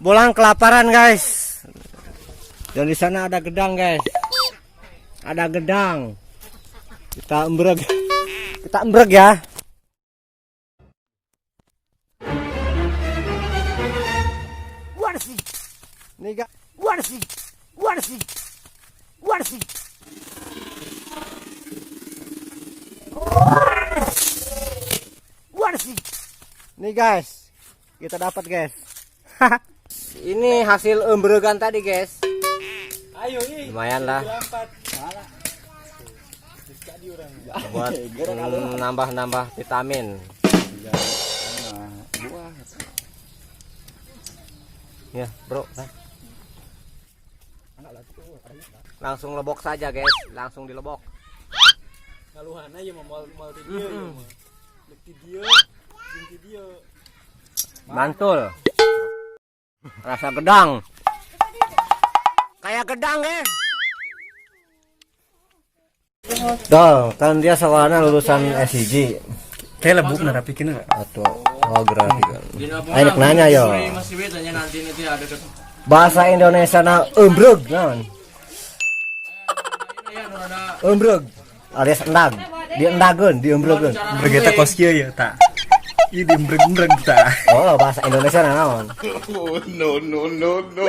Bolang kelaparan, guys. Dan di sana ada gedang, guys. Ada gedang. Kita embreg. Kita embreg ya. Warsih. Nih, guys. Warsih. Warsih. Warsih. Warsih. Nih, guys. Kita dapat, guys. Ini hasil embregan tadi, guys. Ayo ih. Lumayan lah buat nambah-nambah vitamin. Ya, bro. Langsung lebok saja, guys. Langsung dilebok. Ngaluhana ieu mah moal moal ti dieu ieu mah. Dek ti dieu, jeung ti dieu. Mantul. Rasa gedang. Kayak gedang, guys. Dol, kan dia sekolahnya lulusan SIG. Kayak lebuk narapikeun. Atau oh grafik. Ayo nanya yo. Masih bedanya nanti nanti ada ke Bahasa Indonesia na embreg naon? Embreg alias endag. Diendageun, diembregeun. Embreg eta kos kieu ya ta. Ieu diembreg-embreg ta. Oh, bahasa Indonesia na naon? Oh, no, no, no, no.